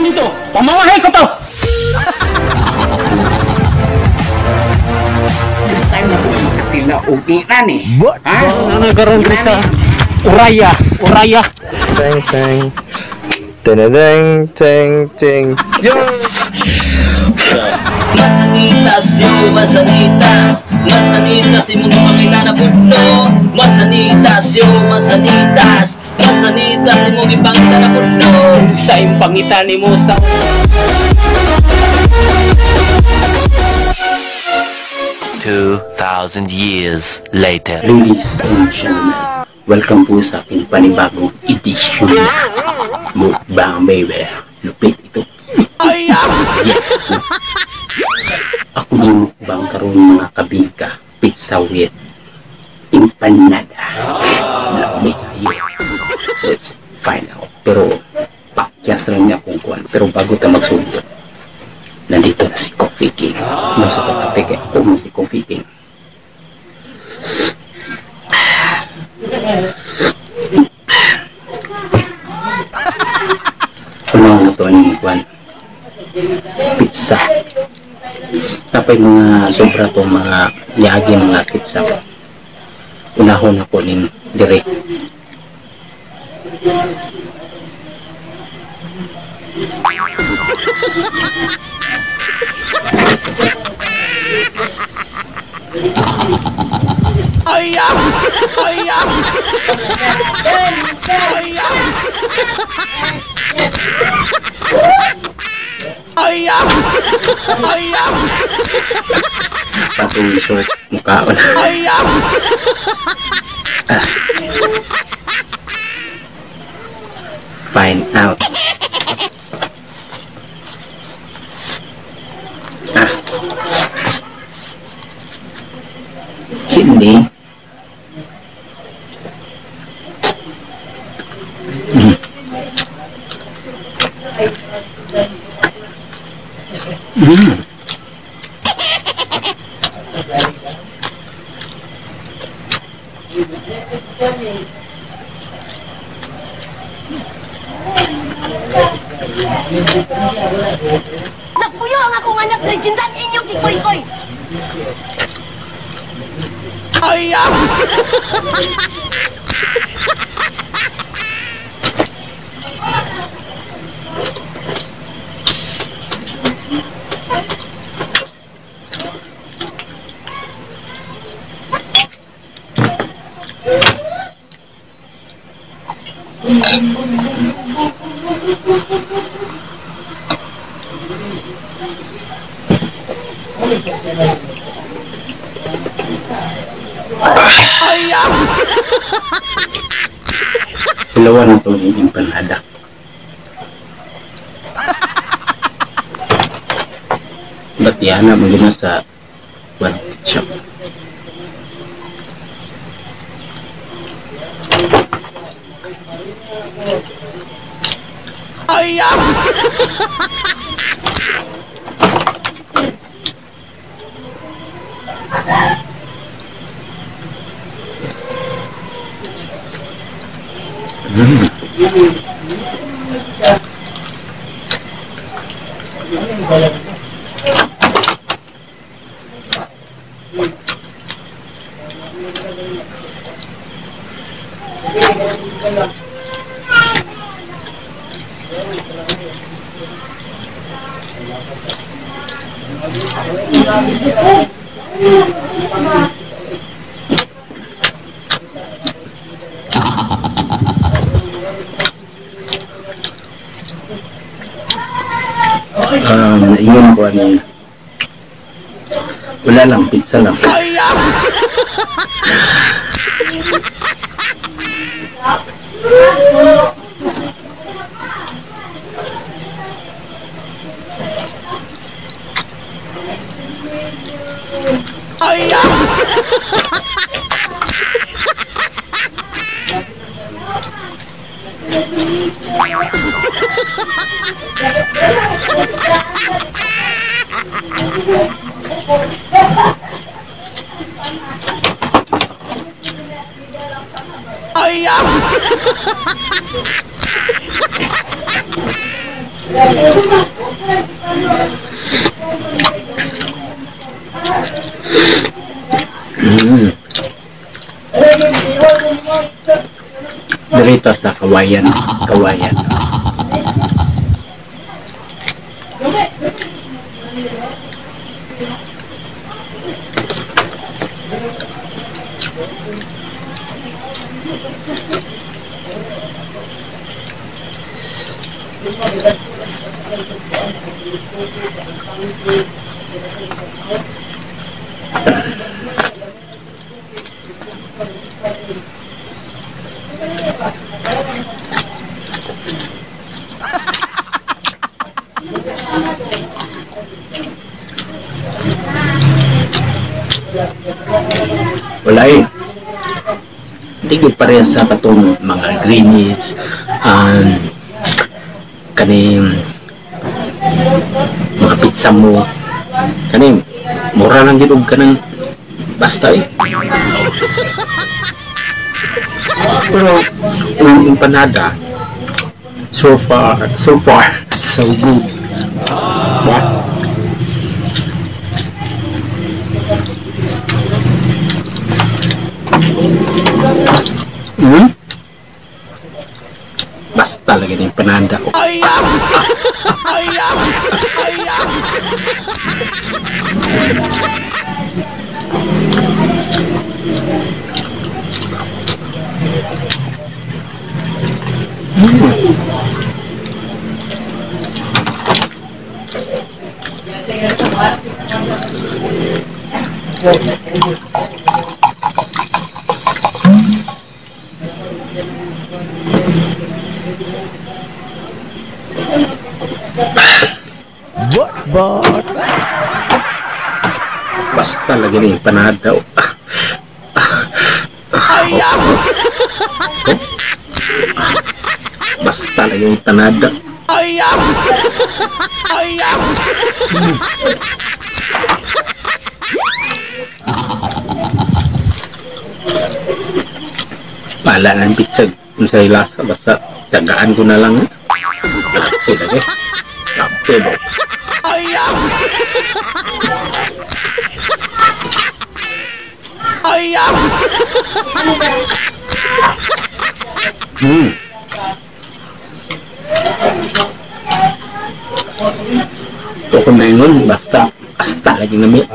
Dito, pamamahay ko to. Time na po makatila og inani. Ha? Ano karon sa Uraya, Uraya. Teng teng. Teng teng teng. Yo. Masanitas yo, masanitas. Masanitas imong gipangita na pudno. Masanitas yo, masanitas. Masanitas imong gipangita na pudno. Sa imong pangita nimo sa 2,000 years later. Ladies and gentlemen, welcome po sa aking panibagong edition. Mukbang baby. Lupit ito. Yes. Ako yung mukbang karon mga kabika. Pizza with empanada. Lami kayo. Let's find out. Pero pakyas lang niya kung kuwan. Pero bago ta magsugod, nandito na si Coffee King. Nasa kape kay ako si Coffee King. Ano ito ni kuwan? Pizza. Tapay mga sobra to mga yagi mga pizza. Unahon ako ning dire. Patong short mukhaon. Find out. Kidney. Nagpuyo ang akong anak, Regine, inyong gikoy-koy. Dalawa na ito yung empanada. Ba't yan na magina sa one shop? Naingon ko ano, wala lang, pizza lang. Dito sa Kawayan, Kawayan. Wala eh. Hindi ko parehas sa katong mga greenies, kaning mga pizza mo, kaning mura lang gid og kanang basta eh. Pero yung empanada, so far so good. What? Basta lagi ng empanada ko. But Basta lagi ng empanada. Basta lagi ng empanada. Pala ng pizza kung sa lasa, basta tagaan ko na lang. Kape lagi. Kape ba? Ito ko na yun, basta lagi namin.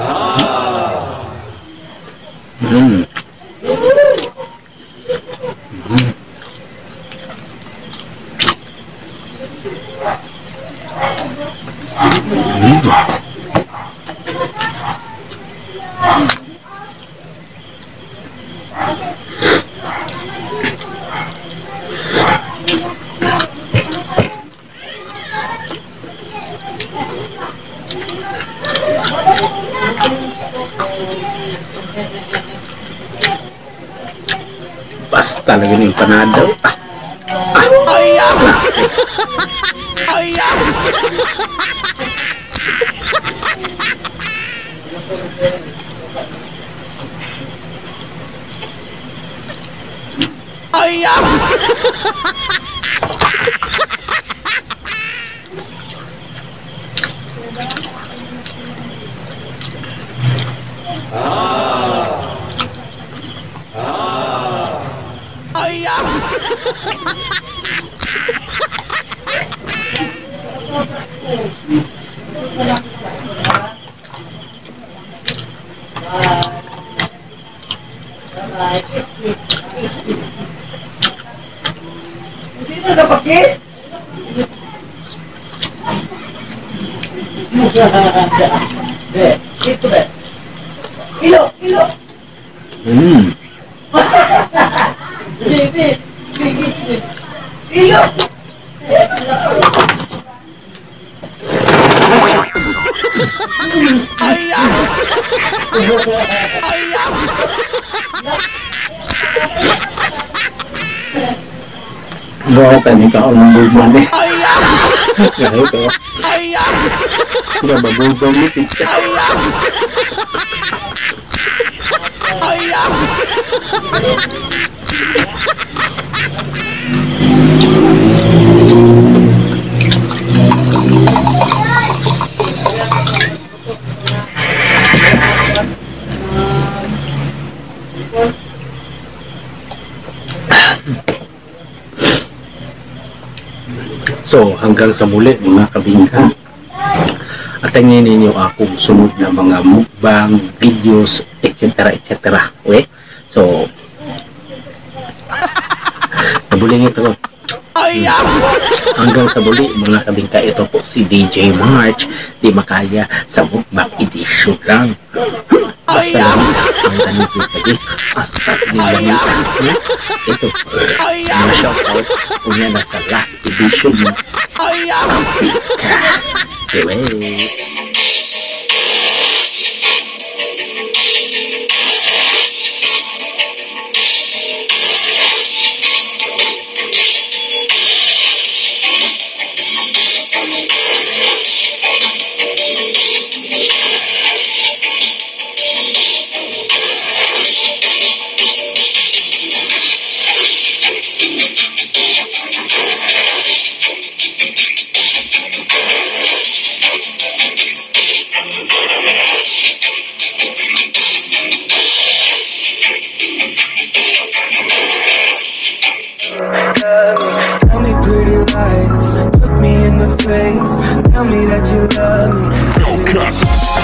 Basta lagi ng empanada. Buhatan ikaw ang bugman eh. Kahit oh. Gababugong ni pizza. So, hanggang sa muli mga kabingka. Atangin ninyo akong sunod na mga mukbang, videos, etc. etc. Okay? So, nabulingit ako. Hanggang sa muli mga kabingka, ito po si DJ March. Di makaya sa mukbang edition lang. Basta lang ang ganito lagi. Hasta nilamit. Ito, mga shoutout. Kunya nasa last edition. Anyway. Tell me pretty lies, look me in the face. Tell me that you love me. No cut.